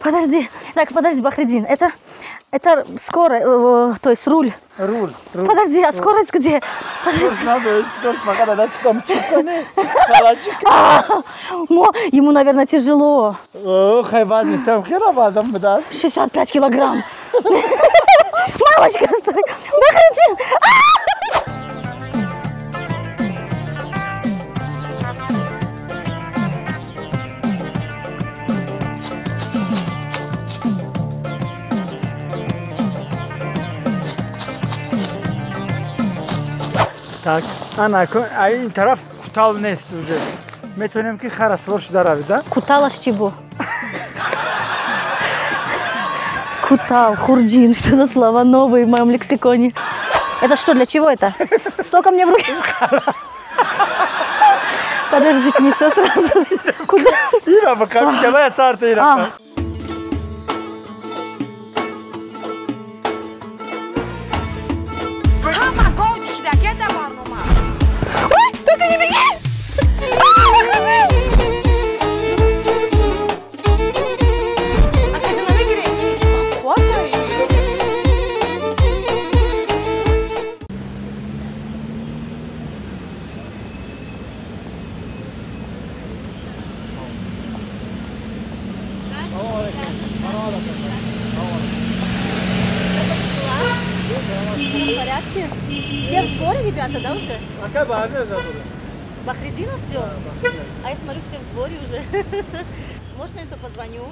Подожди, так, подожди, Бахридин, это скорость, то есть руль. Руль. Подожди, а скорость где? Скорость надо, скорость пока надо. Ему, наверное, тяжело. 65 килограмм. Мамочка, стой! Бахридин! Так, ана, ин тараф кутал нест уже. Метавонем ки хара сувор шуда равид, да? Кутал аш чӣ бу? Кутал, хурджин, что за слова новые в моем лексиконе? Это что, для чего это? Столько мне в руки. Подождите, не все сразу. Куда? Ой, только не беги! В порядке? Все в сборе, ребята, да, уже? Бахридина ждем? А я смотрю, все в сборе уже. Можно я то позвоню?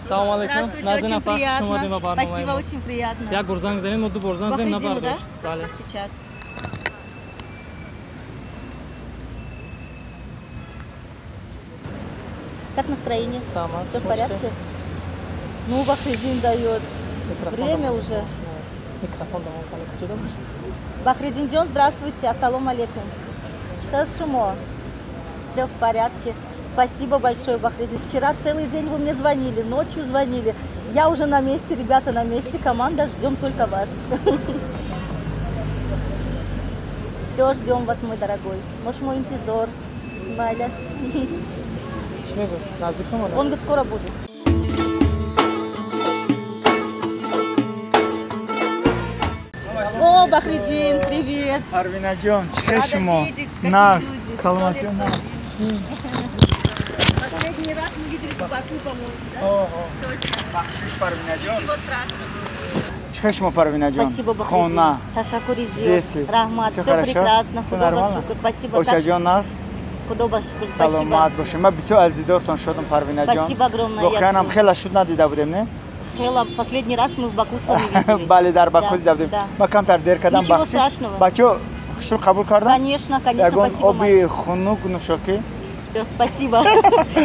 Салам алейкум. Здравствуйте, очень приятно. Спасибо, очень приятно. Я гурзанг занем, ду борзанг занем, да? Сейчас. Как настроение? Все в порядке? Ну, Бахридин дает. Время уже. Микрофон Бахридин Джон, здравствуйте. Ассалому алейкум. Шумо. Все в порядке. Спасибо большое, Бахридин. Вчера целый день вы мне звонили, ночью звонили. Я уже на месте, ребята на месте, команда, ждем только вас. Все, ждем вас, мой дорогой. Может, мой интизор. Маляш. Он говорит, скоро будет. О, Бахридин, привет! Парвинаджон, рада видеть, какие люди, 100 лет, 101. Последний раз мы виделись в Баку, по-моему, да? Точно. Ничего страшного. Чхешмо, Парвинаджон. Спасибо, Бахридин. Ташакури зиёд. Рахмат, все прекрасно. Все нормально? Спасибо. Очаджон нас? Худо ба шукр, спасибо. Саломат бошед. Ман бисёр аз дидортон шодам, Парвинаджон. Спасибо огромное. Воқеан хеле шуд надида будем, не? Хела, последний раз мы в Баку с вами виделись. Бале, дар Баку дида будем. Ма камтар дер кардам, бахшиш. Ничего страшного. Бачо, хушрӯ қабул кардам? Конечно, конечно, спасибо. Оби хунук нушокӣ. Спасибо.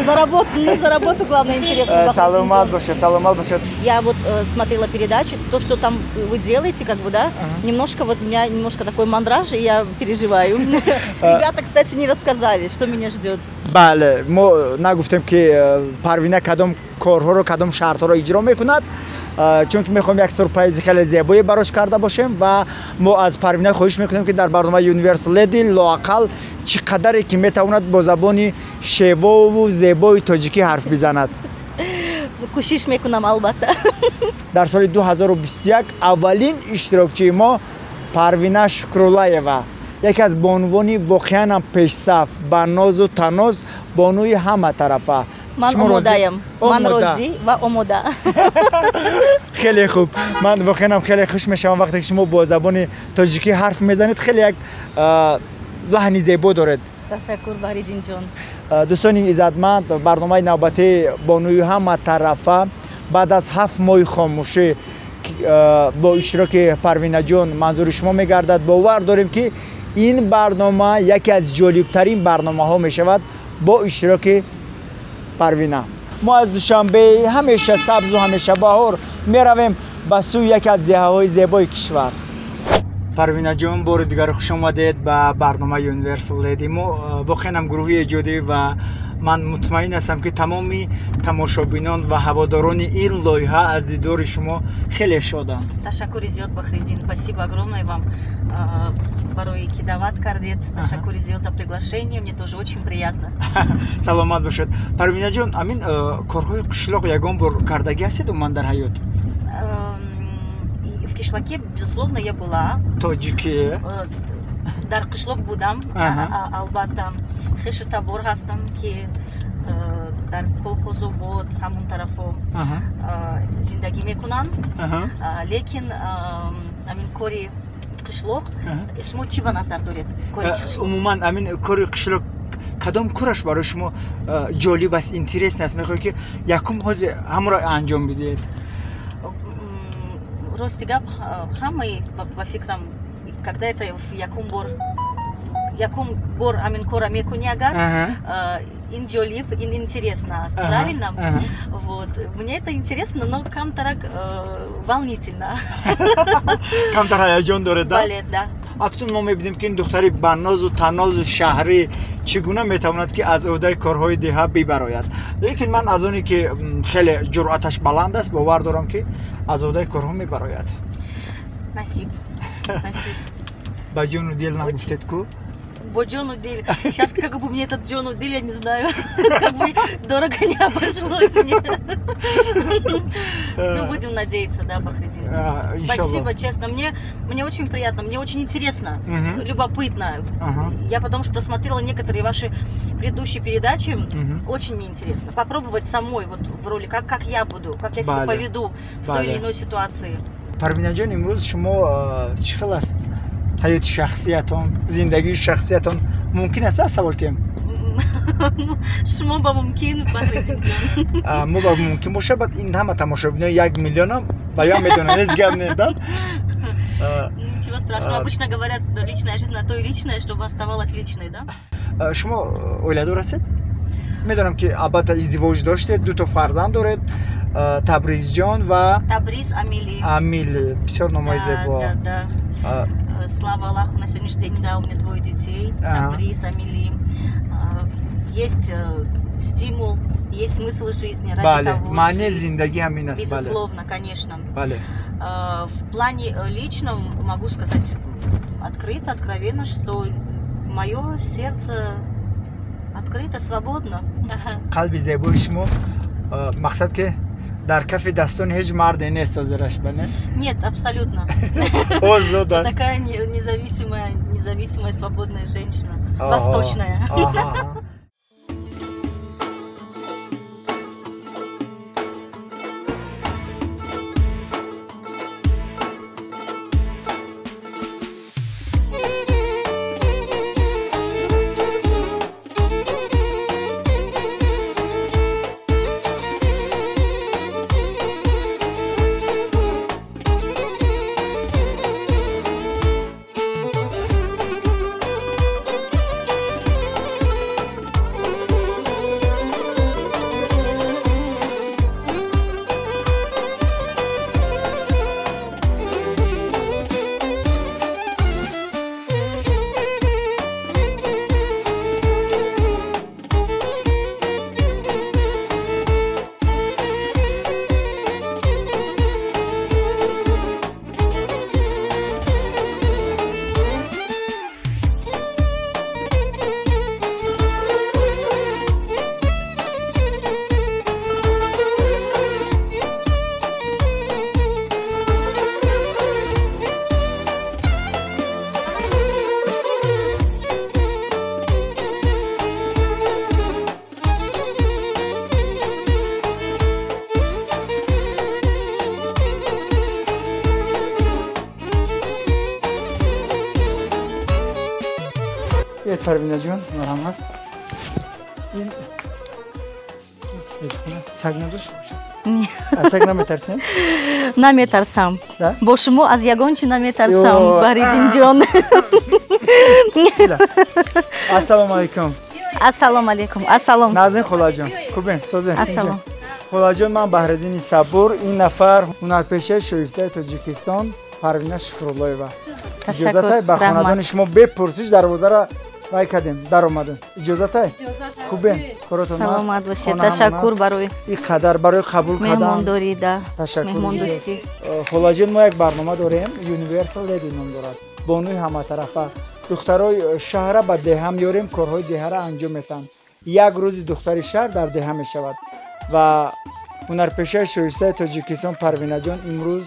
За работу, ну, за работу, главное, интересно. Саломат бошед, саломат бошед. Я вот смотрела передачи, то, что там вы делаете, как бы, да, немножко вот у меня немножко такой мандраж, и я переживаю. Ребята, кстати, не рассказали, что меня ждет. Бале, мо нагуфтем ки Парвина кадом корҳоро, кадом шартҳоро иҷро мекунад, чунки мехоҳем як сюрпризи хеле зебое барош карда бошем ва мо аз Парвина хоҳиш мекунем ки дар барномаи Universal Lady лоақал чӣ қадаре ки метавонад бо забони шевову зебои тоҷикӣ ҳарф бизанад. Кӯшиш мекунам, албатта. Дар соли 2021 аввалин иштирокчии мо Парвина Шукруллаева, яке аз бонувони воқеанам пешсаф, ба нозу таноз, бонуи ҳама тарафа. Ман омодаям. Ман розӣ ва омода. Хеле хуб. Ман воқеанам хеле хуш мешавам вақте ки шумо бо забони тоҷикӣ ҳарф мезанед. Хеле як лаҳни зебо доред. Ташаккур, Баҳриддинҷон. Дӯстони иззатманд, барномаи навбатии бонуи ҳама тарафа баъд аз 7 моҳи хомӯшӣ бо иштироки Парвинаҷон манзури шумо мегардад. Бовар дорем ки ин барнома яке аз ҷолибтарин барномаҳо мешавад бо иштироки Парвина. Мо аз Душанбе ҳамеша сабзу ҳамеша баҳор меравем ба сӯи яке аз деҳаҳои зебои кишвар. Парвинаҷон, бори дигар хуш омадед ба барномаи Universal Lady. Мо воқеан ҳам гурӯҳи эҷодӣ ва ман мутмаин ҳастам, ки тамоми тамошобинон ва ҳаводорони ин лоиҳа аз дидори шумо хеле шоданд. Ташаккури зиёд, Бахриддин. Спасибо огромное вам, барои ки даъват кардед. Ташаккури зиёд за приглашение. Мне тоже очень приятно. Саломат бошед. Парвинаҷон, амин корҳои қишлоқ ягон бор кардагӣ ҳастед умуман дар ҳаёт? В кишлаке, безусловно, я была. Тоҷики. Дар қишлоқ будам, албатта. Хешу табор ҳастам, ки дар Колхозобод, ҳамун тарафо зиндагӣ мекунанд. Лекин ҳамин кори қишлоқ, шумо чӣ ба назар доред? Кори қишлоқ? Умуман ҳамин кори қишлоқ кадом кораш барои шумо ҷолиб аст, интересно аст, мехоҳед, ки якум ҳозир ҳамонро анҷом бидиҳед? Рости гап, ҳамаи, ба фикрам, когда это якум бор ҳамин корро мекунӣ, агар ин ҷолиб, ин интересно аст, правильно? Вот мне это интересно, но камтарак волнительно. Камтар ҳаяҷон доред, да? Бале, да. Акнун мо мебинем, ки ин духтари баннозу таннозу шаҳрӣ чӣ гуна метавонад, ки аз ӯҳдаи корҳои деҳа бибарояд. Лекин ман аз оне ки хеле ҷуръаташ баланд аст, бовар дорам, ки аз ӯҳдаи корҳо мебарояд. Насиб, насиб. Ба ҷону дил нагуфтед ку? Бо ҷону дил. Сейчас как бы мне этот ҷону дил, я не знаю, как бы дорого не обошлось мне. Ну, будем надеяться, да, Бахридин. Спасибо, честно. Мне очень приятно, мне очень интересно, любопытно. Я потом просмотрела некоторые ваши предыдущие передачи. Очень мне интересно попробовать самой вот в роли, как я буду, как я себя поведу в той или иной ситуации. Парвинаҷон, имрӯз шумо чӣ хел аст ҳаёти шахсиятон, зиндагии шахсиятон? Мумкин аст аз савол тиҳем? Шумо ба мумкин, Бахридинҷон. Мо ба мумкин боша, баъд ин ҳама тамошобинои 1 миллионам ба ём медонанд, ҳеҷ гап не, да? Ничего страшного. Обычно говорят, личная жизнь на то и личная, чтобы оставалась личной, да? Шумо оиладор ҳастед? Медонам, ки албатта издивоҷ доштед, дуто фарзанд доред, Табризҷон ва Табриз, Амили. Амили, бисёр номои зебо. Да. Слава Аллаху, на сегодняшний день, да, у меня двое детей. Табриз, Амили. Есть стимул, есть смысл жизни, ради Бале, того маънии жить. зиндагӣ ҳамин аст, бале. Безусловно, конечно. Бале. В плане личном могу сказать открыто, откровенно, что мое сердце открыто, свободно. Қалби зебои шумо, мақсад, ки дар кафи дастони ҳеҷ марде нест ҳозираш, бале? Нет, абсолютно. Озод аст. Такая независимая, независимая, свободная женщина. Восточная. Аҳа. Парвинаҷон, марҳамат. Ин саг надошта бошад? Аз саг наметарсем? Наметарсам. Бо шумо аз ягон чи наметарсам, Баҳриддинҷон. Ассалому алайкум. Ассалому алайкум, ассалом. Назин холаҷон, хубем, созем? Ассалом. Холаҷон, ман Баҳриддини Сабур, ин нафар ҳунарпешаи шоистаи Тоҷикистон Парвина Шукруллоева. Иҷозатай ба хонадони шумо бепурсиш дарвозаро вай кардем, даромадем. Иҷозатай? Хубе? Коротон саломат бошед. Ташаккур барои ин қадар барои қабул кардан. Меҳмондорӣ, да. Ташаккур. Меҳмондӯстӣ. Холаҷон, мо як барнома дорем, Universal Lady ном дорад. Бонуи ҳаматарафа. Духтарои шаҳра ба деҳа меорем, корҳои деҳаро анҷом метаҳанд. Як рӯзи духтари шаҳр дар деҳа мешавад ва ҳунарпешаи шоистаи Тоҷикистон Парвинаҷон имрӯз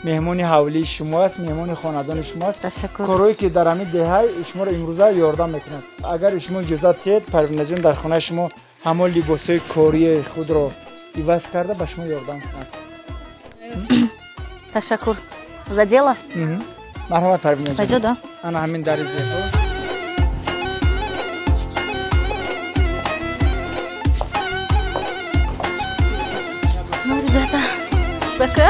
меҳмони ҳавлии шумо аст, меҳмони хонадони шумо аст. Ташаккур. Корҳое ки дар ҳамин деҳа шуморо имрӯза ёрдам мекунад. Агар шумо иҷозат диҳед, Парвинаҷон дар хонаи шумо ҳамон либосҳои кории худро иваз карда ба шумо ёрдам кунад. Ташаккур. За дело? Марҳамат, Парвинаҷон. Пойдёт, да? Ана ҳамин дари зебо. Ну, ребята, пока.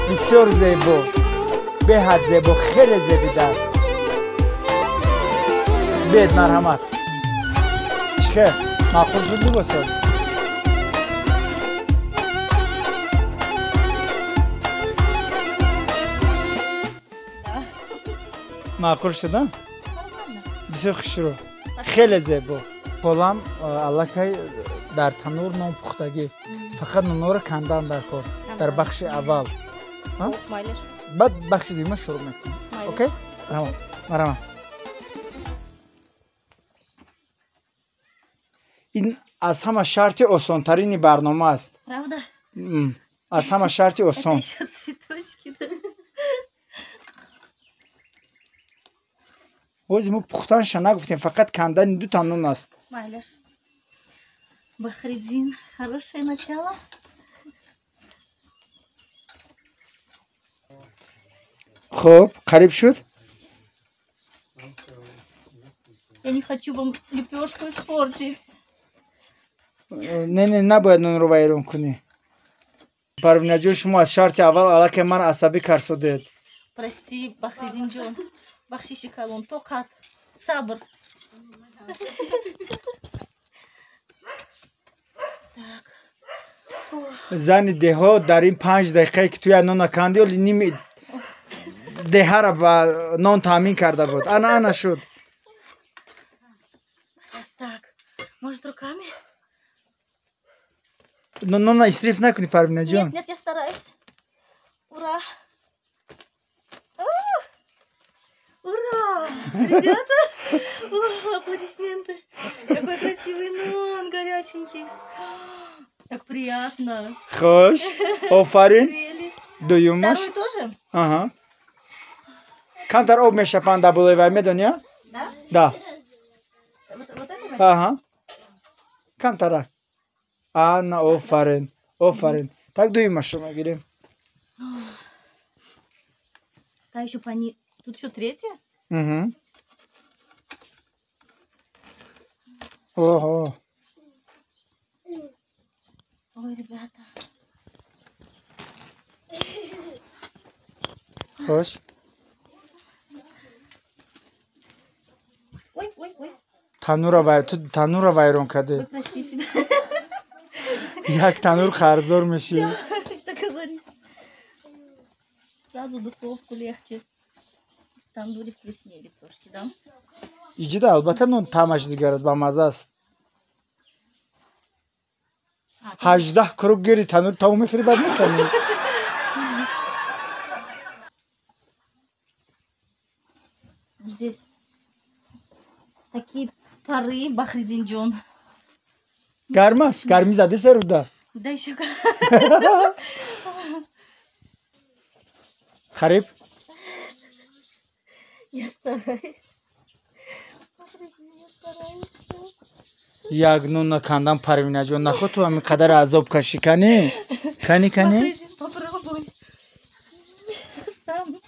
Бисёр зебо, беҳад зебо, хеле зебида. Бед, марҳамат. Чӣ хел? Маъқул шуд либосо? Маъқул шуд, а? Бисёр хушрӯ, хеле зебо. Холам аллакай дар танур нон пухтагӣ, фақат нонҳоро кандан дар кор, дар бахши аввал. Баъд бахши дуюма шурӯъ мекунем. Окей? Марҳамат. Ин аз ҳама шарти осонтарини барнома аст. Правда? Аз ҳама шарти осон. Ҳозир мо пухтанша нагуфтем, фақат кандани дута нон аст. Бахриддин, хорошее начало. Хуб, қариб шуд? Я не хочу вам лепешку испортить. Не, не, набояд нонро вайрон кунӣ. Парвинаҷон, шумо аз шарти аввал аллакай ман асабӣ карсодед. Прости, Бахриддинҷон. Бахшиши калон, тоқат, сабр. Так. Зани деҳо дар ин 5 дақиқае ки ту як нона канди, оли ними деҳаро ба нон таъмин карда буд. Ана ана шуд. Так, может, руками? Нона исриф накунӣ, Парвинаҷон. Нет, нет, я стараюсь. Ура! Ура! Ребята, аплодисменты. Какой красивый нон, горяченький. Так приятно. Хуш, офарин. Дуюмаш. Второй тоже? Ага. Камтар об мешапанд дар болои вай, медонӣ? Да? Да. Вот это? Ага. Камтарак. Ана, офарин, офарин. Так дуюмашро мегирем. Та еще пани. Тут еще третья? Угу. Ого. Ой, ребята. Хош. Ой, ой, ой. Танура вай, ту танура вайрон кардӣ. Вы простите. Як танур қарздор мешӣ. Так говори. Сразу духовку легче. В тандуре вкуснее лепешки, да? Иҷида, албатта, нон таъмаш дигар аст, бамаза аст. 18 круг гири танур тамом мехӯри, баъд мехӯри. Здесь такие пары, Бахриддинҷон. Гарм аст? Гармӣ зади серуда? Да еще как. Қариб? Я стараюсь. Бахриддин, я стараюсь. Як нон накандан, Парвинаҷон, наход ту ҳамин қадар азоб кашӣ. Кани? Кани, кани? Бахриддин, попробуй. Сам.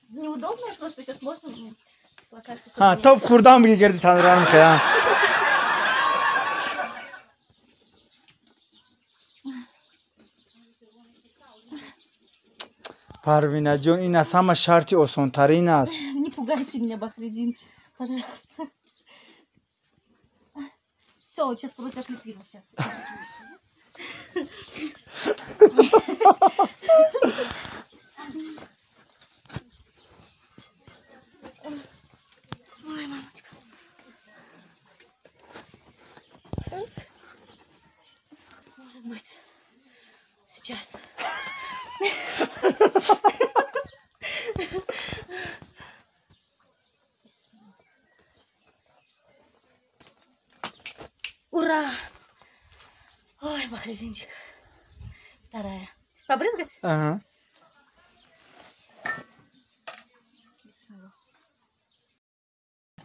Неудобно просто сейчас можно дислокацию. Ҳа, тоб хӯрдан бигирди танурам мехоҳам. Парвинаҷон, ин аз ҳама шарти осонтарин аст. Не пугайте меня, Бахридин, пожалуйста. Все, сейчас просто отлепила. Сейчас. Ой, мамочка. Может быть, сейчас. Ура! Ой, Бахридинчик. Вторая. Побрызгать? Ага.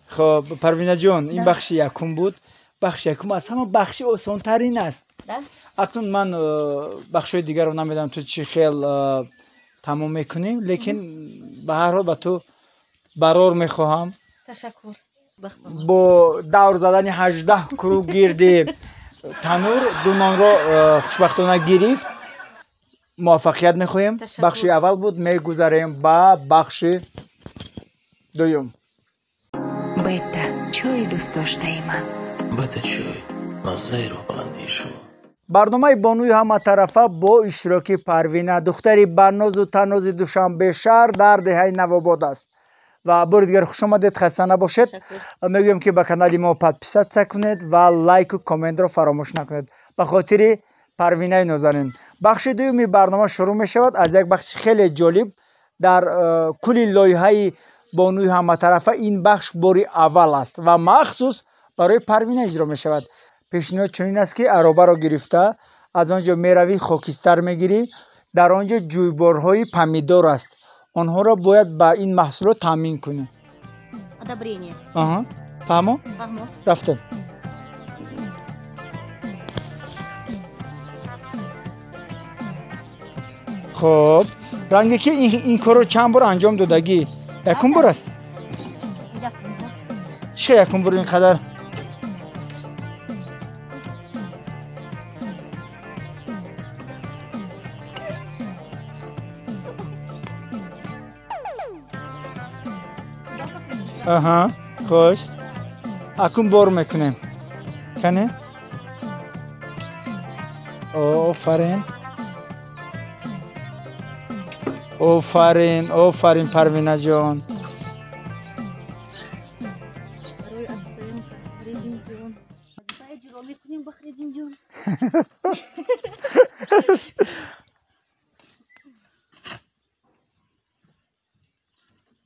Хоб, Парвинаҷон, ин бахши якум буд. Бахши якум аз ҳама бахши осонтарин аст. Акнун ман бахшҳои дигарро намедонам, ту чӣ хел тамом мекунӣ, лекин ба ҳар ҳол ба ту барор мехоҳам. Ташаккур. Бо давр задани 18 круг гирди танур ду нонро хушбахтона гирифт. Муваффақият мехоҳем. Бахши аввал буд, мегузарем ба бахши дуюм. Бета, чойи дӯстдоштаи ман. Бета чой, маззаи рӯҳбаландии шумо. Барномаи бонуи ҳаматарафа бо иштироки Парвина, духтари баннозу танози Душанбе шаҳр дар деҳаи Навобод аст. Ва бори дигар хуш омадед, хаста набошед. Мегӯем, ки ба канали мо подписаться кунед ва лайку комментро фаромӯш накунед ба хотири Парвинаи нозанин. Бахши дуюми барнома шурӯъ мешавад аз як бахши хеле ҷолиб. Дар кулли лоиҳаи бонуи ҳаматарафа ин бахш бори аввал аст ва махсус барои Парвина иҷро мешавад. Пешниҳод чунин аст, ки аробаро гирифта аз он ҷо меравӣ, хокистар мегирӣ, дар он ҷо ҷӯйборҳои помидор аст, онҳоро бояд ба ин маҳсулот таъмин кунӣ. Одобрение. Аҳа, фаҳмо? Фаҳмо. Рафтем. Хоб, ранге ки ин корро чанд бор анҷом додагӣ? Якум бор аст? Чӣ якум бор ин қадар? Аҳа, хуш. Акун бор мекунем. Кане? Офарин. Офарин, офарин, Парвинаҷон.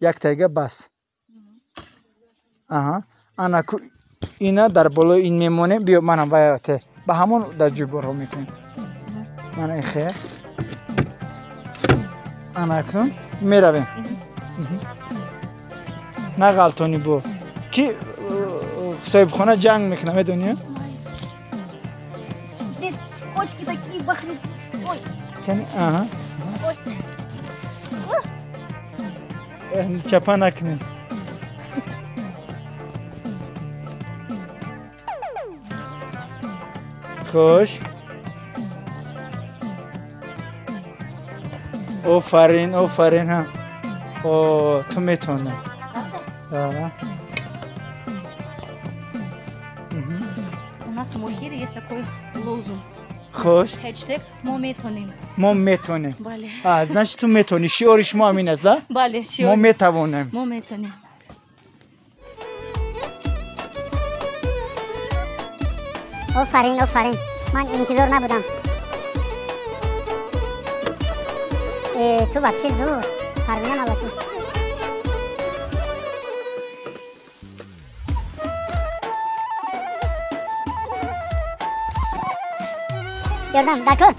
Як тайга бас. Аҳа, ана ку ина дар болои ин мемонем. Биё, манам ваяте ба ҳамон дар ҷӯйборҳо мекунем. Мана ин хел. Ана акнун меравем. На ғалтонӣ бо ки соҳибхона ҷанг мекунад, медонӣ? Здесь кочки такие, Бахридин. Ой. Аҳа. Чапа накунем. Хуш. Офарин, офарин. Ҳа, о, ту метавонӣ. У нас в Мухире есть такой лозунг. Хуш. Хэштег мо метонем. Мо метонем. Бале. А, значит, ту метонӣ. Шиори шумо ҳамин аст, да? Бале, шиори. Мо метавонем. Мо метонем. Офарин, офарин. Ман интизор набудам. Ту вообще зур. Парвина молодец. Ёрдам, дакор?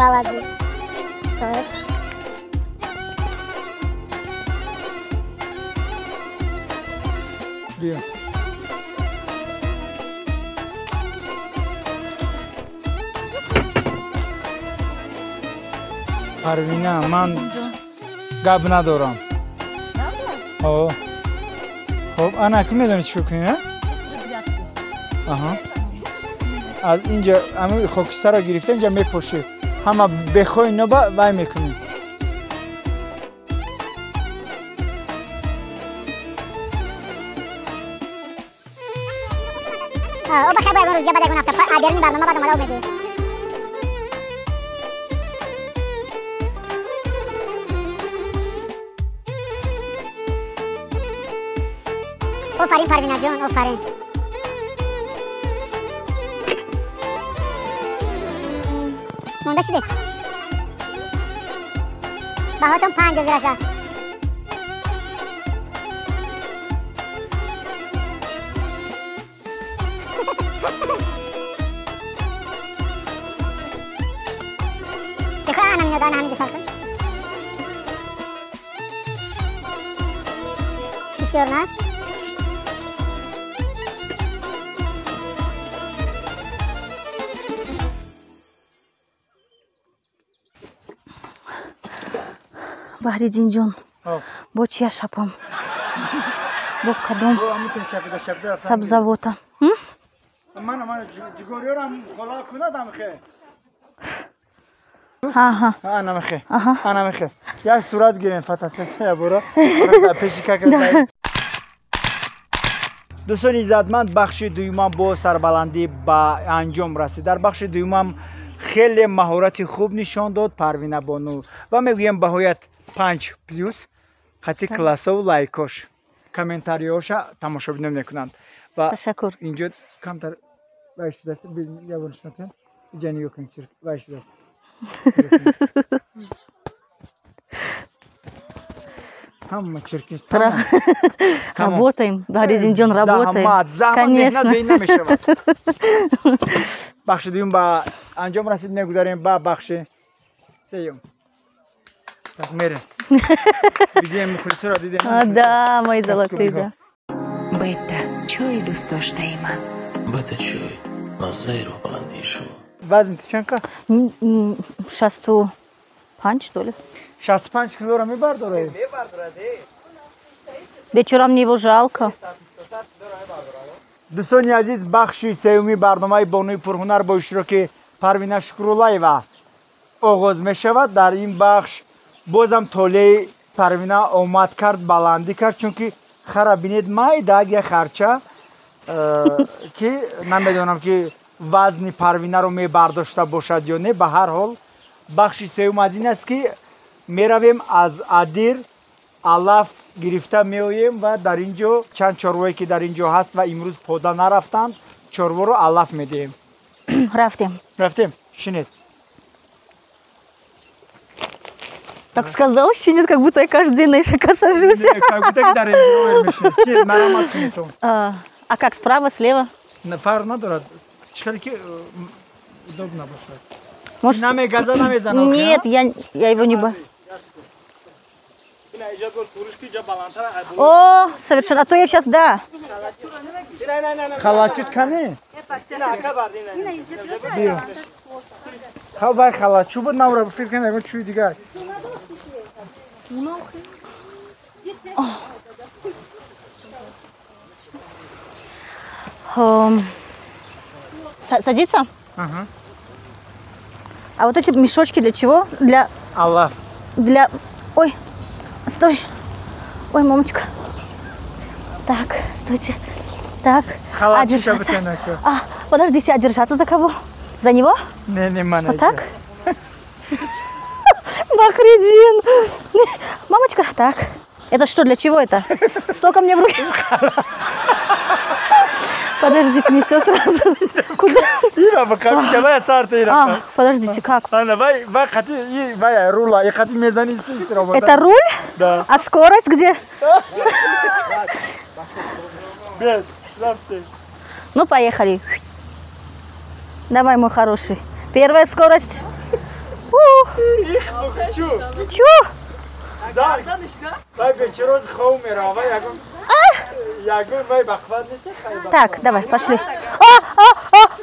Молодец. Хуш. Биё. Парвина, ман гап надорам. О. Хоб, ана ки медонӣ чӣ кунӣ, а? Аҳа. Аз инҷа ҳамин хокистарро гирифта инҷа мепошӣ. Ҳама бехои ноба вай мекунӣ. О, бахай бо ягон рӯз дига, баъд ягон ҳафта беруни барнома баъд омада об медиҳӣ. Офарин, Парвинаҷон, офарин. Монда шудед? Баҳотон 5 озираша. Бихоҳ ана минода, ана ҳаминҷо сар кун. Бисёр наст. Баҳриддинҷон, бо чия шапам? Бо кадом сабзавота? Як сурат гирем, фотосессия буро пеши кака. Дӯстони иззатманд, бахши дуюмам бо сарбаландӣ ба анҷом расид. Дар бахши дуюмам хеле маҳорати хуб нишон дод Парвина бону ва мегӯям баҳоят 5 плюс қати классову лайкош, комментариёша тамошобинон мекунанд. Ва ташаккур. Инҷо камтар вай шудааст, ябор нишон иҷа нигоҳ кунед, вай шудааст. Ҳама чиркин. Работаем, Баҳриддинҷон, работаем. Заҳмат, заҳмат, Конечно. меҳнат бе намешавад. Бахши дуюм ба анҷом расид, мегузарем ба бахши сеюм. Так, мерем. Бидем мухлисоро, дидем. А, да, мои золотые, да. Бета, чойи дӯстдоштаи ман. Бета чой, маззаи рӯҳбаландии шумо. Вазн ту чанд ка? 65, что ли? 65 килоро мебардоред? Бечора, мне его жалко. Дӯстони азиз, бахши сеюми барномаи бонуи пурҳунар бо иштироки Парвина Шукруллаева оғоз мешавад. Дар ин бахш бозам толеи Парвина омад кард, баландӣ кард, чунки хара бинед, майда як харча, ки намедонам, ки вазни Парвинаро мебардошта бошад ё не. Ба ҳар ҳол, бахши сеюм аз ин аст, ки меравем, аз адир алаф гирифта меоем ва дар ин ҷо чанд чорвое, ки дар ин ҷо ҳаст ва имрӯз пода нарафтанд, чорворо алаф медиҳем. Рафтем. Рафтем, шинед. Так сказал, щенет, как будто я каждый день на ишака сажусь. Не, как будто дар Рейндж Ровер мешинед. Шинед, марамат шинедтон. А как, справа, слева? Фарқ надорад, чӣ хеле ки удобно бошад. Может, Намегаза, намезана? Нет, я его не боюсь. О, совершенно. А то я сейчас, да. Халачут кане? Вай халачу буд, ман ӯро фикр кардам ягон чӯи дигар. Садиться? Ага. А вот эти мешочки для чего? Для... Алаф. Для... Ой, стой. Ой, мамочка. Так, стойте. Так, а держаться? А, подождите, а держаться за кого? За него? Не, не, мана. Вот так? Бахридин. Мамочка, так. Это что, для чего это? Столько мне в руки. Подождите, не все сразу. Куда? А, подождите, как? Это руль? Да. А скорость где? Ну, поехали. Давай, мой хороший. Первая скорость. Чу? Так, давай, пошли.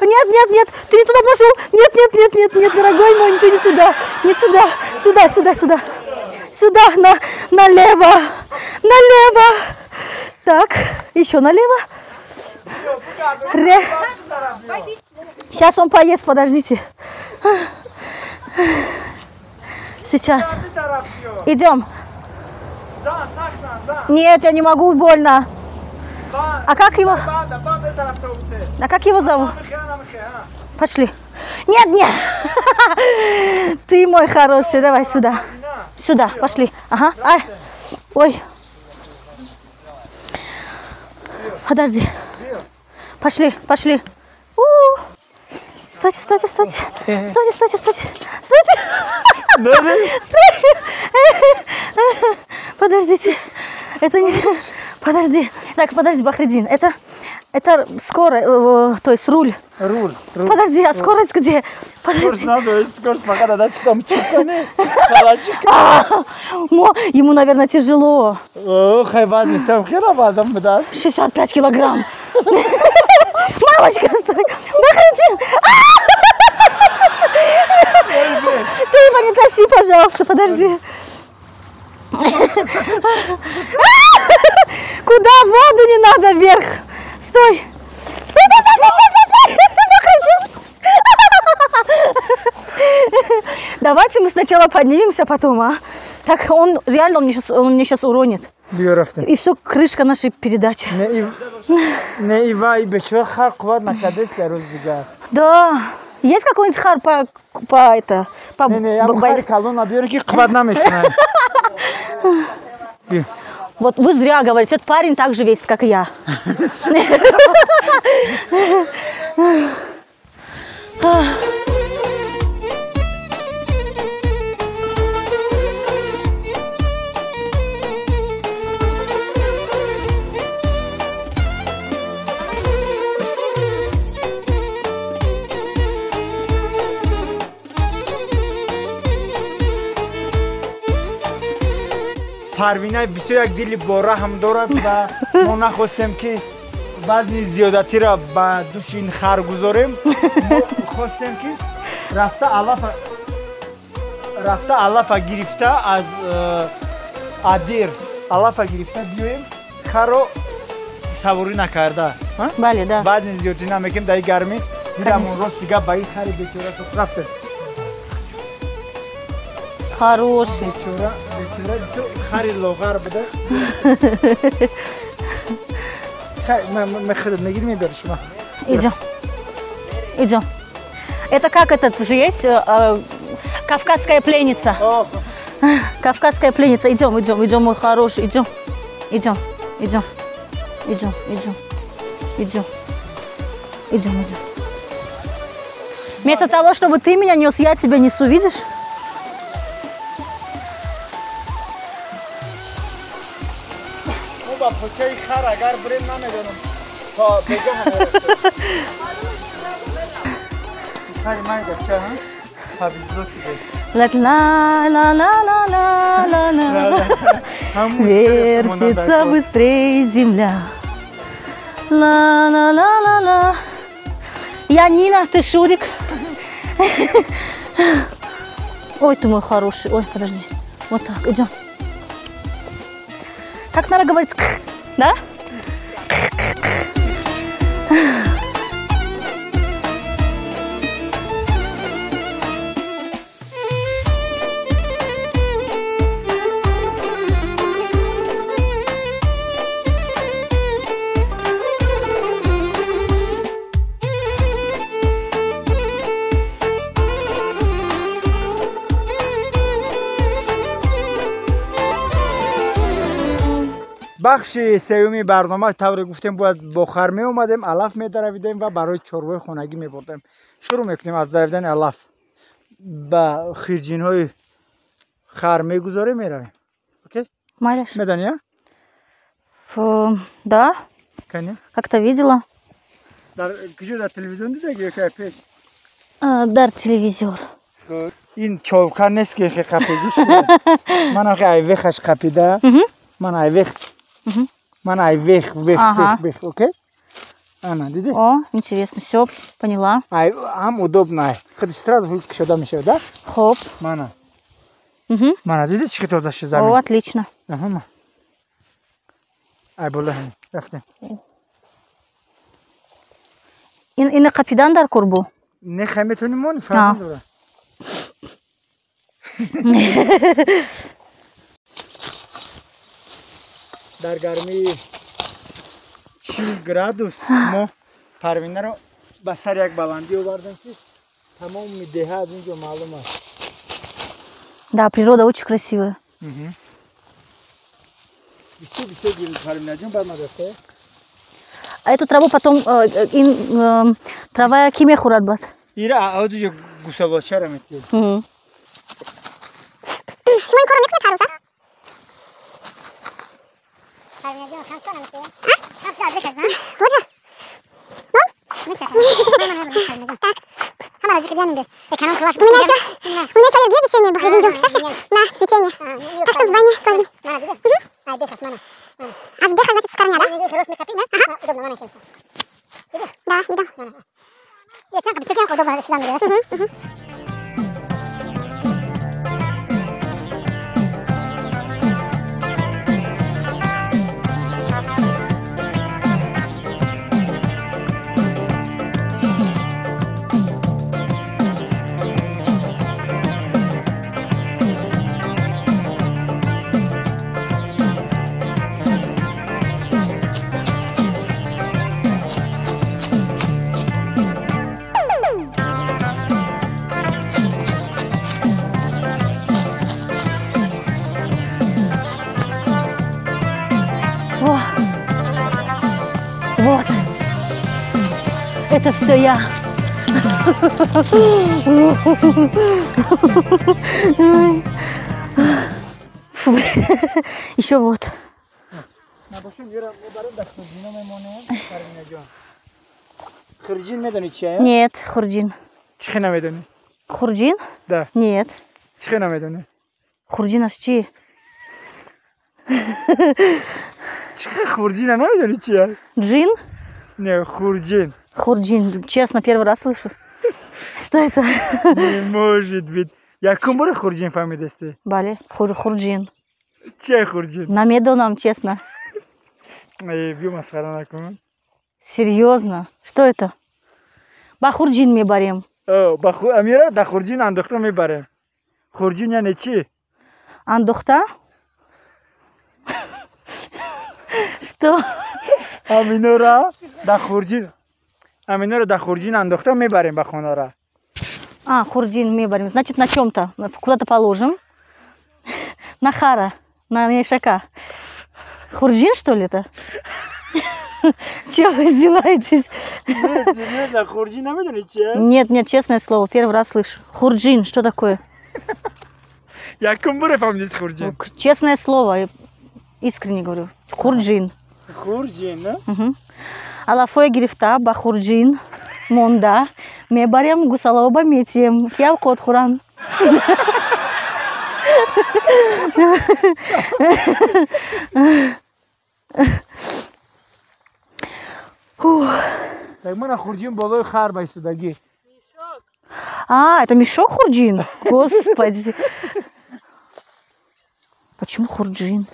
Нет, нет, нет, ты не туда пошел. Нет, нет, нет, нет, нет, дорогой мой, ты не туда, не туда. Сюда, сюда, сюда. Сюда, налево, налево. Так, еще налево. Сейчас он поест, подождите. Сейчас. Идем. Нет, я не могу, больно. А как его? А как его зовут? Пошли. Нет, нет. Ты мой хороший, давай сюда. Сюда, пошли. Ага. Ай. Ой. Подожди. Пошли, пошли. У-у-у. Стойте, стойте, стойте. Стойте, стойте, стойте. Стойте. Стой. Подождите. Это не... Подожди. Так, подожди, Бахридин. Это скорость, то есть руль. Руль. Подожди, а скорость где? Скорость надо, скорость пока надо, там чуканы. Ему, наверное, тяжело. Ох, там хера вазом, да? 65 килограмм. Мамочка, стой! Бахридин! Ты его не тащи, пожалуйста, подожди. Куда воду не надо вверх? Стой! Стой, стой, стой, стой, стой, стой! Бахридин! Давайте мы сначала поднимемся, потом, а? Так он реально, он мне сейчас уронит. И все, крышка нашей передачи. Да. Есть какой-нибудь хар по это? По Вот вы зря говорите, этот парень так же весит, как и я. Парвина бисёр як дили бораҳм дорад ва мо нахостем ки вазни зиёдатиро ба души ин хар гузорем. Мо хостем ки рафта алафа гирифта аз адир алафа гирифта биёем, харо саворӣ накарда. Бале, да. Вазни зиёдатӣ намекунем дар ин гармӣ. Дидам он рост дига ба ин хари бечора рафтем. Хороший. Хари лоғар буда. Идем. Идем. Это как этот же есть? Кавказская пленница. Кавказская пленница. Идем, идем, идем, мой хороший. Идем. Идем, идем, идем, идем, идем, идем, идем. Вместо того, чтобы ты меня нес, я тебя несу, видишь? Ла-ла-ла-ла-ла-ла-ла. Вертится быстрее земля. Ла-ла-ла-ла-ла. Я Нина, ты Шурик. Ой, ты мой хороший. Ой, подожди. Вот так, идем. Как надо говорить? Да? Бахши сеюми барнома тавре гуфтем бояд бо хар меомадем, алаф медаравидем ва барои чорвои хонагӣ мебурдем. Шурӯъ мекунем аз давидани алаф. Ба хирҷинҳои хар мегузорем, меравем. Окей? Малиш. Медонӣ, а? Да. Конечно. Как-то видела. Дар куҷо, дар телевизион дидаги ё ки пеш? Дар телевизор. Ин чолка нест ки қапидиш. Ман охи айвехаш қапида. Ман айвех. Ман айвех, вех, вех, вех, окей? Ана, диди? О, интересно, все, поняла. Ай, ам удобно. Хадиш сразу кушода мешавад, да? Хоп. Мана. Мана, диди чӣ тоза шуд замин? О, отлично. Аҳа. Ай, боло ҳамин, рафтем. Ин қапидан дар курбу? Не, хай метавонем монем, фарқ надорад. Дар гармии 40 градус мо Парвинаро ба сари як баландӣ овардем, ки тамоми деҳа аз ин ҷо маълум аст. Да, природа очень красивая. Бисёр бисёр гирд, Парвинаҷон, бармадасте. А эту траву потом ин трава ки мехӯрад бад? Ира ҳозир гусалочара метиҳед. Шумо ин корро мекунед ҳар рӯза? Парвинаҷон, хамсо намекунед? Хамсо аз бех аст, на? Хоҷа? Так, ҳама раҷи кидианим бед. Эконом класс. У меня еще аллергия весенняя, Бахридинҷон. На цветение. Так что вдвойне сложно. А с беха, значит, с корня, да? Ага. Да, видал. Угу. Вот. Это все я. Фу, еще вот. Хурҷин медонӣ чия? Нет, хурҷин. Чӣ хе намедонӣ? Хурҷин? Да. Нет. Чӣ хе намедонӣ? Хурҷин аш чӣ? Чӣ хе хурҷина намедонӣ чия? Джин? Не, хурҷин. Хурджин. Честно, первый раз слышу. Что это? Не может быть. Якум бора хурҷин фаҳмидасти? Бале, хурджин. Чия хурҷин? Намедонам, честно. Э, биё, масхара накун. Серьезно? Что это? Ба хурджин мебарем. О, ба амира да хурҷин андохта мебарем. Хурҷин яъне чӣ? Андохта? Что? Аминора да хурҷин, аминора да хурҷин андохта мебарем ба хонара. А, хурджин мебарем. Значит, на чем-то. Куда-то положим. На хара. На ишака. Хурджин, что ли, это? Чего вы издеваетесь? Серьезно, хурҷин намедонӣ чия? Нет, нет, честное слово, первый раз слышу. Хурджин, что такое? Якум бора фаҳмидист хурҷин? Честное слово, искренне говорю. Хурджин. Хурҷин, на? Мгм. Алафоя гирифта ба хурджин монда мебарем, гусалаоба метием, ки авқот хӯранд. Так мана хурҷин болои хар ба истодагӣ. А, это мешок хурджин? Господи. Почему хурджин?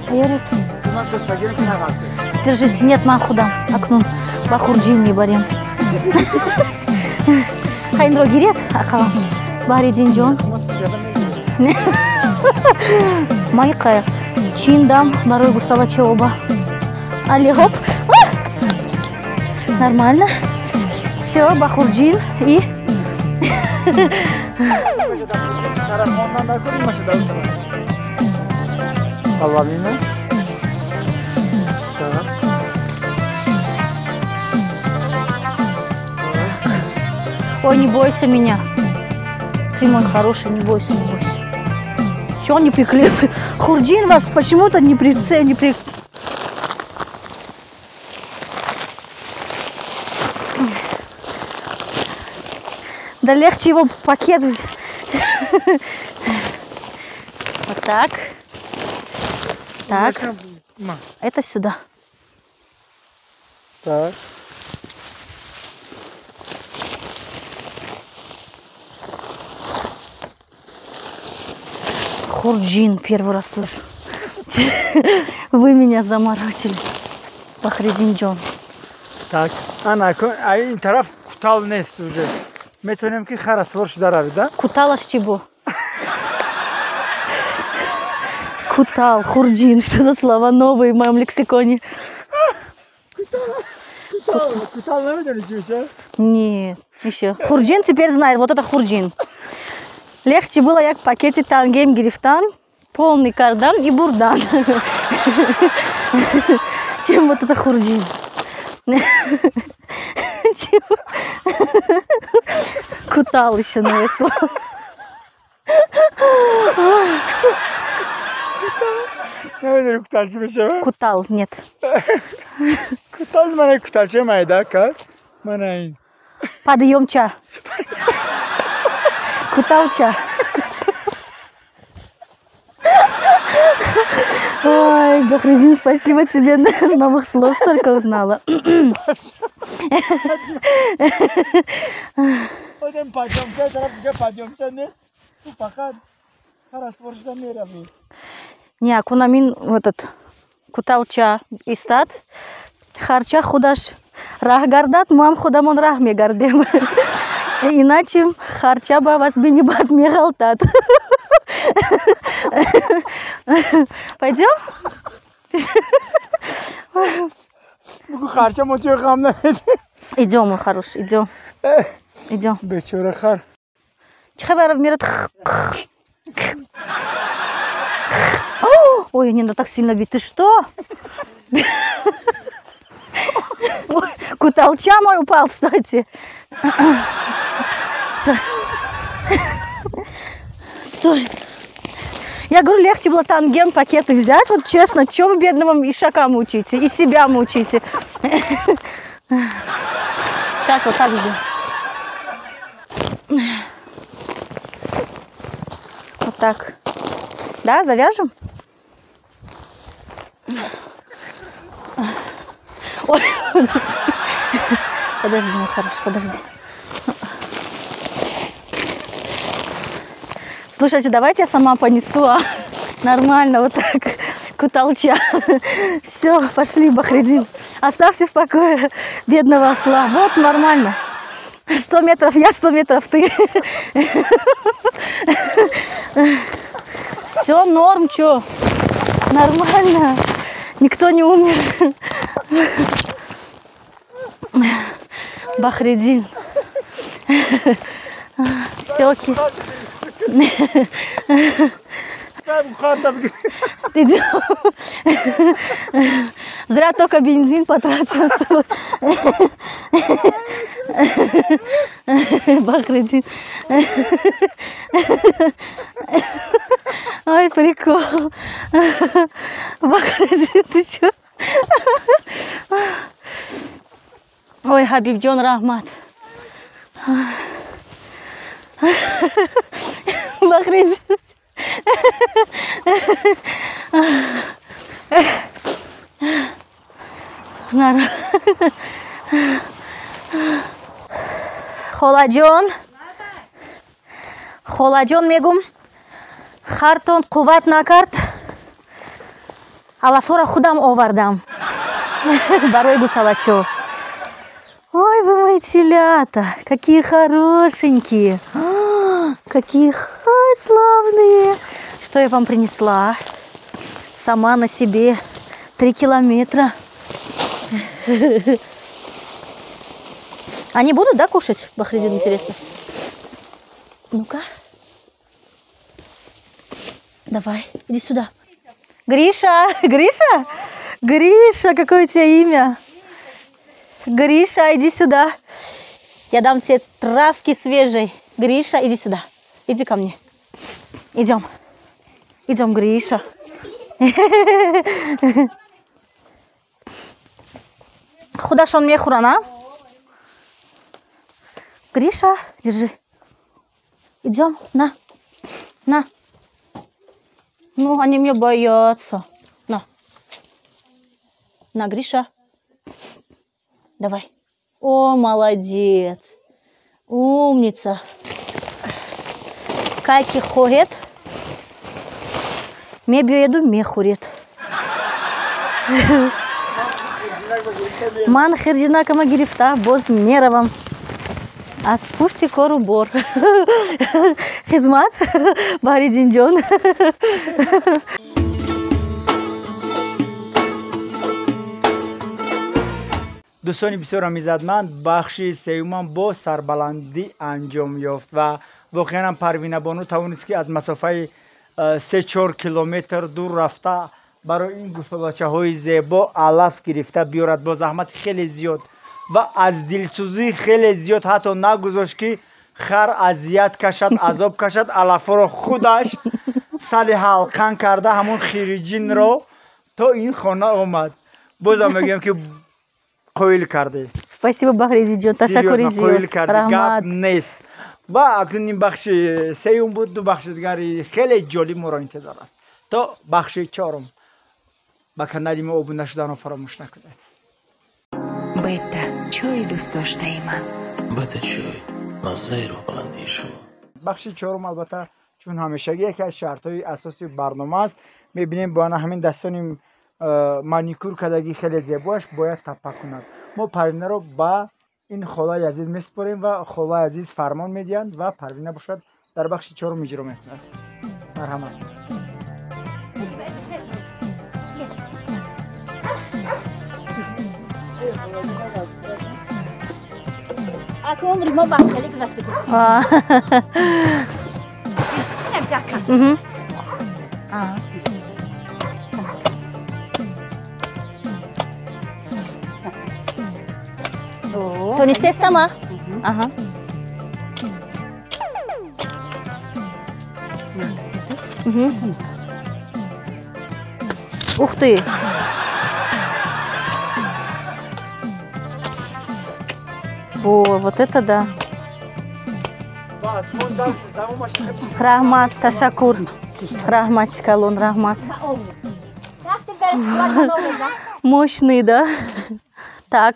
Аярет. Держите, нет, ман худам. Акнун ба хурджин мебарем. Хайнро гирет, ақалам. Баҳриддинҷон. Майқая. Чин дам барои гусалача оба. Али, хоп. А! Нормально. Все, ба хурджин и Тарафондан накунӣ, маша дар тараф. Половина. Так. Ой, не бойся меня. Ты мой хороший, не бойся, не бойся. Чего не приклеил? Хурджин вас почему-то не при не при... Да легче его пакет взять. Вот так. Так. Это сюда. Так. Хурджин первый раз слышу. Вы меня заморочили. Бахридинджон. Так, ана, а ин тараф кутал нест уже. Метавонем ки хара сувор шуда равид, да? Куталаш чибо? Кутал, хурджин. Что за слова новые в моем лексиконе? Кутал намедонӣ? Нет, еще. Хурджин теперь знает. Вот это хурджин. Легче было як пакете тангем гирифтан, полный кардан и бурдан, чем вот это хурджин. Кутал еще новое слово. Кутал, нет. Кутал, мана куталча майда кар. Мана. Подъемча. Куталча. Ой, Бахридин, спасибо тебе, новых слов столько узнала. Не, кунамин этот куталча истат, харча худаш раҳ гардад, мо ҳам худамон раҳ мегардем. Иначе харча ба вас бинибад меғалтад. Пойдем? Идем, мой хороший, идем. Идем. Бечора хар. Чихабаров мират. Ой, не надо так сильно бить. Ты что? Ой, куталча мой упал, кстати. Стой. Стой. Я говорю, легче было тангем пакеты взять. Вот честно, что вы бедного ишака мучите? И себя мучите. Сейчас вот так сделаем. Вот так. Да, завяжем? Ой, подожди, мой хороший, подожди. Слушайте, давайте я сама понесу, а? Нормально, вот так, куталча. Все, пошли, Бахридин. Оставьте в покое бедного осла. Вот, нормально. 100 метров я, 100 метров ты. Все, норм, чё? Нормально. Никто не умер. Бахридин. Все, окей. Идем. Зря только бензин потратился. Бахридин. Ой, прикол. Бахридин, ты чё? Ой, Хабибджон Рахмат. Бахридин. Холаҷон, холаҷон мегум, хартон қувват накард, алафора худам овардам барои гусалачо. Ой, вы мои телята, какие хорошенькие, какие славные. Что я вам принесла? Сама на себе 3 километра. Они будут, да, кушать, Бахридин, интересно? Ну-ка. Давай, иди сюда. Гриша, Гриша? Гриша, какое у тебя имя? Гриша, иди сюда. Я дам тебе травки свежей. Гриша, иди сюда. Иди ко мне. Идем. Идем, Гриша. Худашон мехурана. Гриша, держи. Идем, на. На. Ну, они меня боятся. На. На, Гриша. Давай. О, молодец. Умница. Кайки хоет. Мебью мехурит. Ман хирджинакама гирифта боз меравам. Аз пушти кору бор. Хизмат, Бахридинҷон. Дӯстони бисёрам иззатманд, бахши сеюмам бо сарбаландӣ анҷом ёфт ва воқеан ҳам Парвинабону тавонист, ки аз масофаи 3-4 километр дур рафта барои ин гӯсолачаҳои зебо алаф гирифта биёрад бо заҳмати хеле зиёд ва аз дилсӯзӣ хеле зиёд, ҳатто нагузошт, ки хар азият кашад, азоб кашад. Алафҳоро худаш сали ҳалқан карда, ҳамон хириҷинро то ин хона омад. Бозам мегӯям, ки қоил кардӣ. Спасибо, Бахридинҷон, ташаккури қоил зиёд. Кардӣ, гап Раҳмат. нест. Ва акнун ин бахши сеюм буд, ду бахши дигари хеле ҷолиб моро интизор аст. То бахши чорум ба канали мо обуна шуданро фаромӯш накунед. Бета, чойи дӯстдоштаи ман. Бета чой, маззаи рӯҳбаландии шумо. Бахши чорум, албатта, чун ҳамешагӣ яке аз шартҳои асосии барнома аст. Мебинем, бо ана ҳамин дастони маникюр кардагӣ хеле зебоаш бояд таппа кунад. Мо Парвинаро ба ин холаи азиз месупорем ва холаи азиз фармон медиҳанд ва Парвина бошад, дар бахши чорум иҷро мекунад. Марҳамат. Аку умри мо ба хеле гузашта буд. Инам ҷакка. Тонистестама? Аҳа. Мгм. Ух ты! Во, вот это да. Раҳмат, ташаккур. Раҳмати калон, раҳмат. Мощный, да? Так,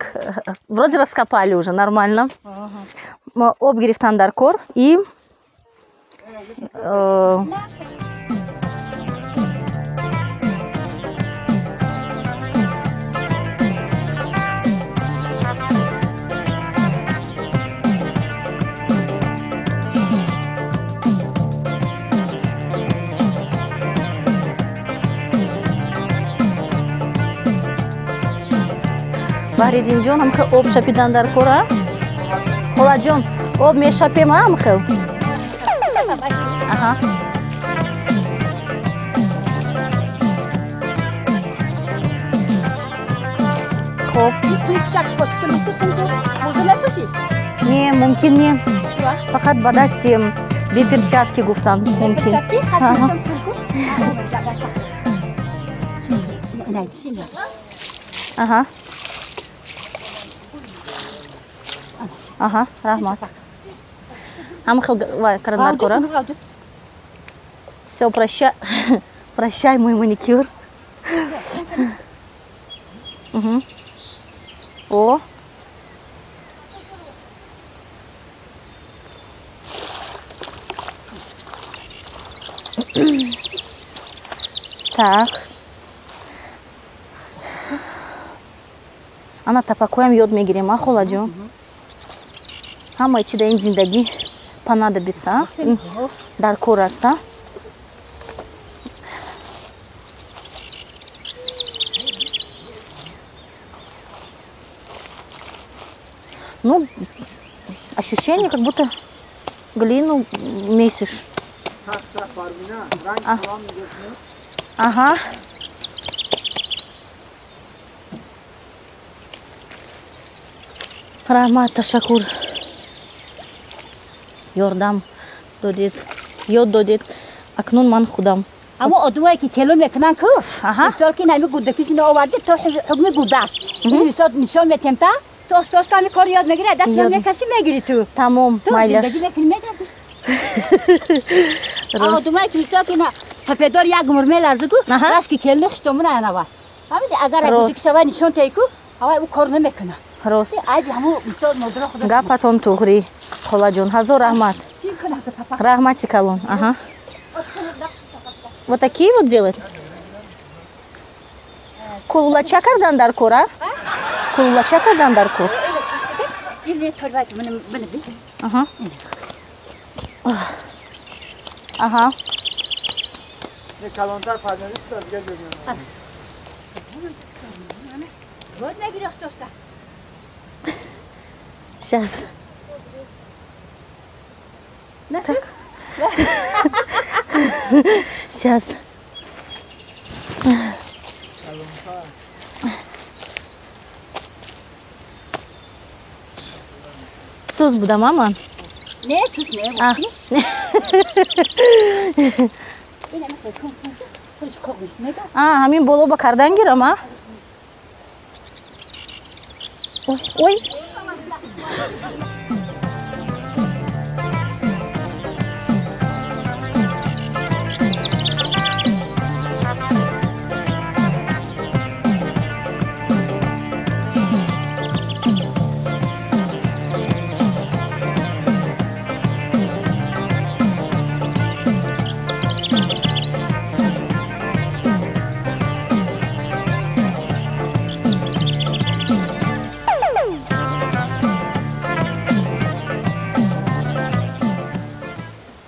вроде раскопали уже, нормально. Об гирифтан дар кор и Баҳриддинҷон, ҳамхел об шапидан дар кор, а? Холаҷон, об мешапем, а, ҳамхел? Аҳа. Хоб. Не, мумкин не. Фақат ба дасти бе перчатки гуфтанд, мумкин. Аҳа. Аҳа. Аҳа, раҳмат. Ҳамхел вай кардан дар кор, а? Всё, прощай. Прощай, мой маникюр. Мгм. О. Так. Ана тапакоям ёд мегирем, а, холаҷон? Ҳамаи чи дар ин зиндагӣ понадобится, а? Дар кор аст, а? Ну, ощущение, как будто глину месишь. А. Ага. Раҳмат, ташаккур. Ёрдам додед, ёд додед. Акнун ман худам. Аммо одамое ки келон мекунанд ку, мисол ки ҳами гудакишино оварди, то ҳукми гудак. Ин мисол нишон метем та, то оста ҳами кор ёд мегири, даст Ёд. мекаши, мегири ту. Тамом, Ту майлаш. зиндагӣ мекунӣ, мегардӣ. Одамое ки мисол ки сафедор як умр меларзу ку, рашки келни хиштомуна анава. Фаҳмиди, агар гудак шава нишон теи ку, авай ӯ кор намекунад. Рост. Айби ҳаму мисол модро худо. Гапатон туғрӣ, холаҷон. Ҳазор раҳмат. Чӣ кунад, папа? Раҳмати калон. Аҳа. Вот такие вот делать? Кулулача кардан дар кор, а? Кулулача кардан дар кор. Аҳа. Аҳа. Калонтар парвина. Вот мегири, оста. Сейчас. Так. Сейчас. Сус буда, мама? Не, сус не. А, ҳамин боло ба кардан гирам, а? Ой, ой.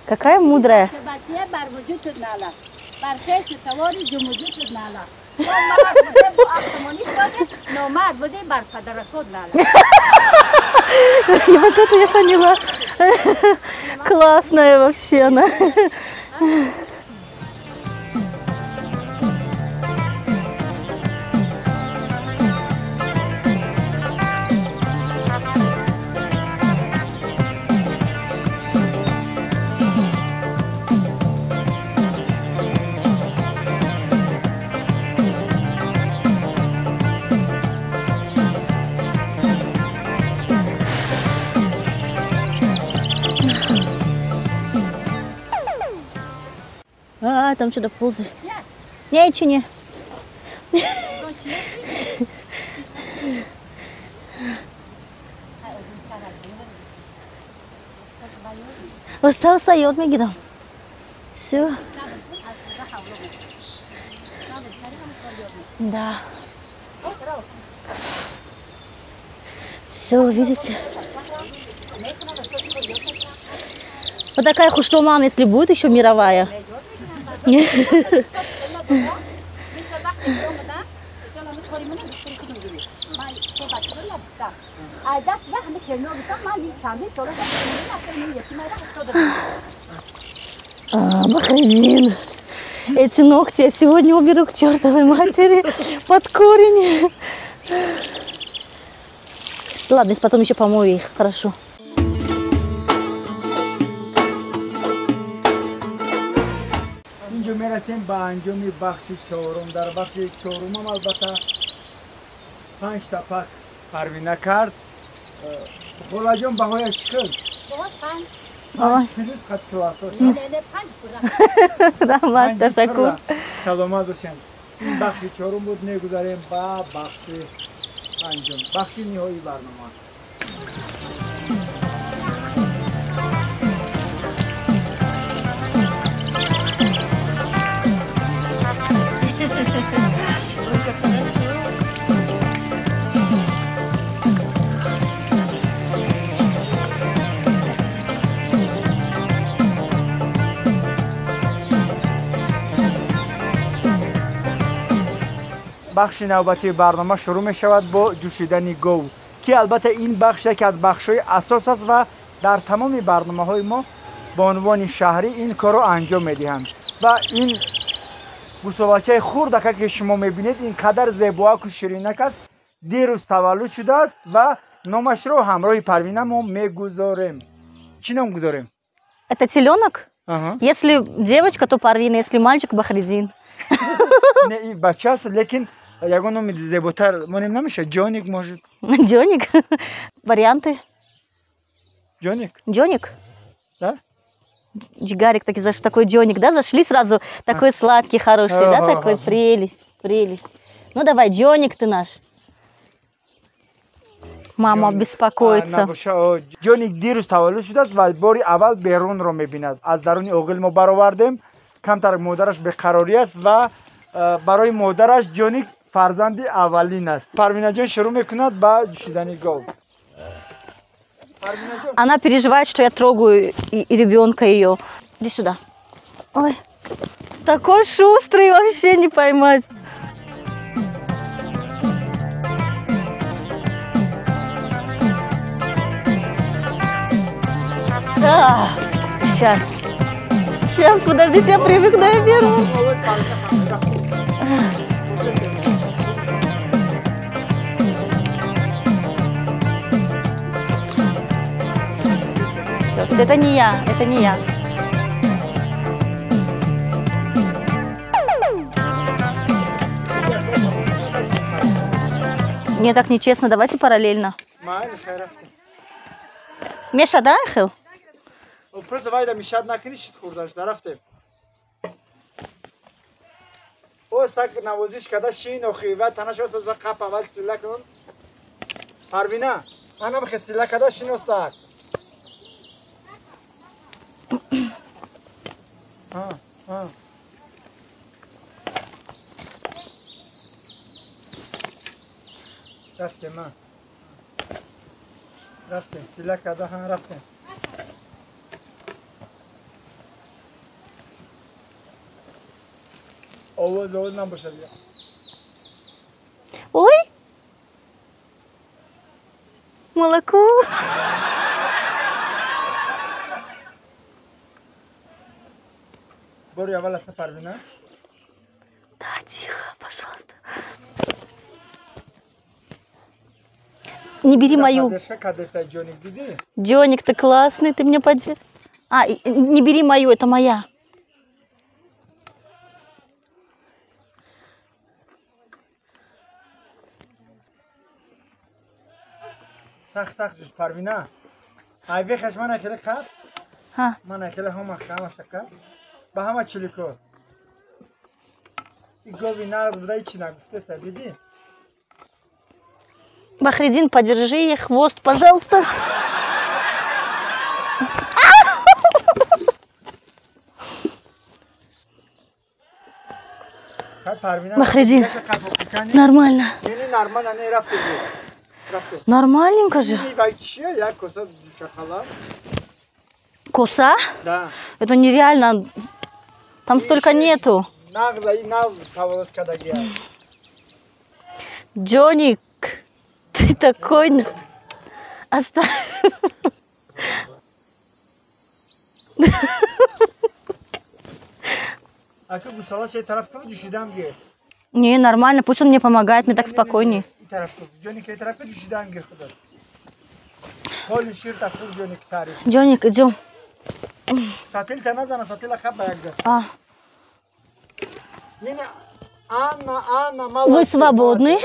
Какая мудрая. Вот это я поняла. Классная вообще она. А, там что-то ползает. Не, не. Остался йод мегирам. Все. Да. Все, видите? Вот такая хуштоман, если будет еще мировая. А, Бахридин, эти ногти я сегодня уберу к чертовой матери под корень. Ладно, потом еще помою их, хорошо. Мерасем ба анҷоми бахши чорум. Дар бахши чорумам албатта 5 тапак Парвина кард. Холаҷон, баҳояш чӣ хел? 5 плюс қад классош. Раҳмат, ташаккур. Саломат бошем. Ин бахши чорум буд, мегузарем ба бахши панҷум, бахши ниҳоии барнома. Ой, как хорошо. Бахши навбатии барнома шурӯъ мешавад бо ҷӯшидани гов, ки албатта ин бахш яке аз бахшҳои асос аст ва дар тамоми барномаҳои мо ба унвони шаҳрӣ ин корро анҷом медиҳанд. Ва ин гусолачаи хурдака ки шумо мебинед, ин қадар зебоаку ширинак аст, дирӯз таваллуд шудааст ва номашро ҳамроҳи Парвина мо мегузорем. Чӣ ном гузорем? Это теленок? Ага. Если девочка, то Парвина, если мальчик, Бахридин. Не, и бача аст, лекин ягон номи зеботар монем намешавад? Ҷоник, может? Ҷоник? Варианты? Ҷоник? Ҷоник? Да? Джигарик, таки, такой джоник, да, зашли сразу, такой сладкий, хороший, да, такой прелесть, прелесть. Ну давай, джоник ты наш. Мама беспокоится. Ҷоник дирӯз таваллуд шудааст ва бори аввал берунро мебинад. Аз даруни оғил мо баровардем, камтар модараш беқарорӣ аст ва барои модараш Ҷоник фарзанди аввалин аст. Парвинаҷон шурӯъ мекунад ба ҷӯшидани гов. Она переживает, что я трогаю и ребенка ее. Иди сюда. Ой, такой шустрый, вообще не поймать. Сейчас. Сейчас, подождите, я привыкну, я первую. Все, это не я, это не я. Мне так нечестно, давайте параллельно. Меша, да, Хил? Просто вайда мешад накни шит хурдаш, дарафтем. О, так навозиш када шин охи ва танаш о за қап аввал сила кун. Парвина, ана бихе сила када шин остак. А, а. Рафтем, а. Рафтем, сила када хан рафтем. Ой! Молоко! Да, тихо, пожалуйста. Не бери мою. Джоник, ты классный, ты мне поди. А, не бери мою, это моя. Сах сах ҷуш Парвина. Ай бехаш ман ахеле қаб. Ҳа. Ман ахеле ҳама ҳама шака. Ба ҳама чилико. И гови нағз буда ҳичи нагуфтеста, диди? Бахридин, подержи хвост, пожалуйста. Бахридин, нормально. Нормальненько же. Коса? Да. Это нереально. Там столько нету. Джоник, ты такой... Оставь. Не, нормально, пусть он мне помогает, мне так спокойнее. Джоник, идем. А. Вы свободны?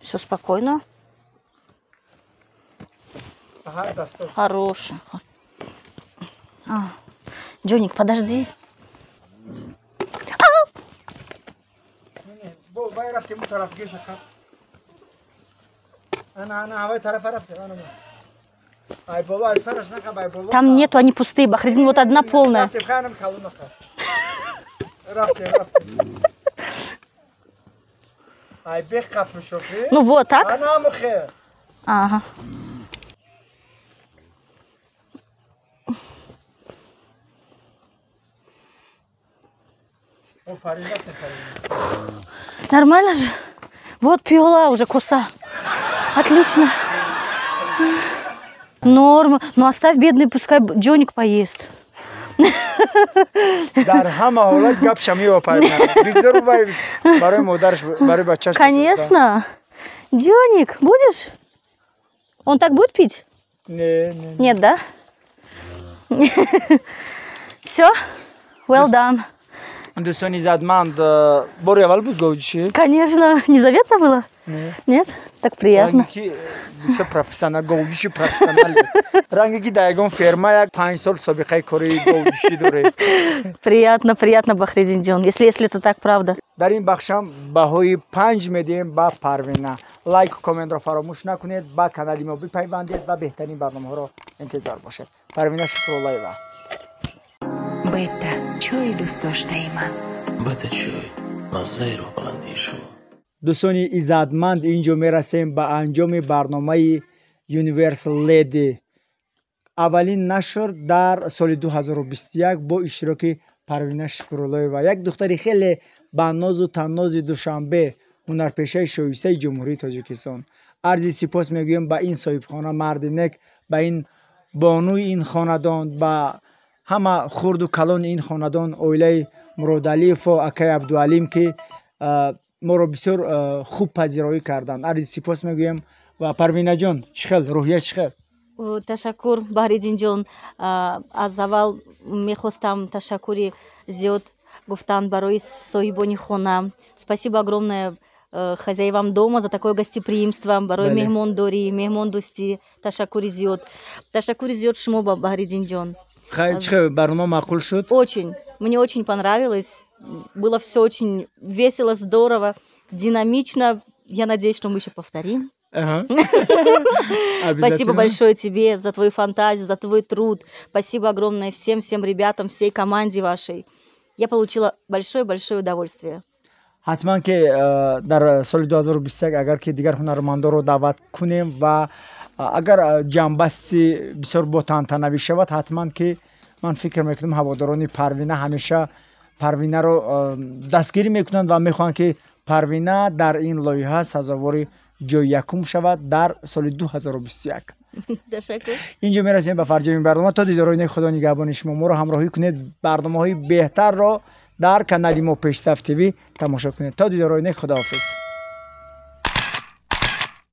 Все спокойно. Хороший. А. Джоник, подожди. Там нету, они пустые. Бахридин, вот одна полная. Ну вот так. Ага. Нормально же? Вот пила уже коса. Отлично. Норма. Ну оставь, бедный, пускай Джоник поест. Конечно. Джоник, будешь? Он так будет пить? Нет. Нет, да? Все? Well done. Дӯстони иззатманд, бори аввал буд говҷушӣ? Конечно, незаметно было? Нет. Нет? Так приятно. Ранги ки профессионал, говҷуши профессионал. Ранги ки дар ягон ферма як 5 сол собиқаи кори говҷушӣ доред. Приятно, приятно, Бахридинҷон. Если это так, правда. Дар ин бахшам баҳои 5 медиҳем ба Парвина. Лайку комментро фаромӯш накунед, ба канали мо бипайвандед ва беҳтарин барномаҳоро интизор бошед. Парвина Шукруллоева. Бета, чойи дӯстдоштаи ман. Бета чой, маззаи рӯҳбаландии шумо. Дӯстони иззатманд, инҷо мерасем ба анҷоми барномаи Universal Lady. Аввалин нашр дар соли 2021 бо иштироки Парвина Шукруллоева, як духтари хеле баннозу таннози Душанбе, ҳунарпешаи шоистаи Ҷумҳурии Тоҷикистон. Арзи сипос мегӯем ба ин соҳибхона, марди нек, ба ин бонуи ин хонадон, ба ҳама хурду калони ин хонадон, оилаи Муродалиеву акаи Абдуалим, ки моро бисёр хуб пазироӣ карданд. Арзи сипос мегӯем. Ва Парвинаҷон, чӣ хел рӯҳия, чӣ хел? Ташаккур, Баҳриддинҷон. Аз аввал мехостам ташаккури зиёд гуфтан барои соҳибони хона. Спасибо огромное хозяевам дома за такое гостеприимство, барои меҳмондорӣ, меҳмондӯстӣ ташаккури зиёд. Ташаккури зиёд шумо, Баҳриддинҷон. Чӣ хел, барнома маъқул шуд? Очень, мне очень понравилось, было все очень весело, здорово, динамично. Я надеюсь, что мы еще повторим. Спасибо большое тебе за твою фантазию, за твой труд. Спасибо огромное всем-всем ребятам, всей команде вашей. Я получила большое-большое удовольствие. Ҳатман ки дар соли 2021, агар ки дигар ҳунармандонро даъват кунем ва агар ҷамъбасти бисёр ботантанавӣ шавад, ҳатман ки ман фикр мекунам, ҳаводорони Парвина ҳамеша Парвинаро дастгирӣ мекунанд ва мехоҳанд, ки Парвина дар ин лоиҳа сазовори ҷои якум шавад дар соли 2021. Ташаккур. Инҷо мерасем ба фарҷоми барнома. То дидорои нек, Худо нигаҳбони шумо. Моро ҳамроҳӣ кунед, барномаҳои беҳтарро дар канали мо, Пешсаф ТВ, тамошо кунед. То дидорои нек, худоҳофиз.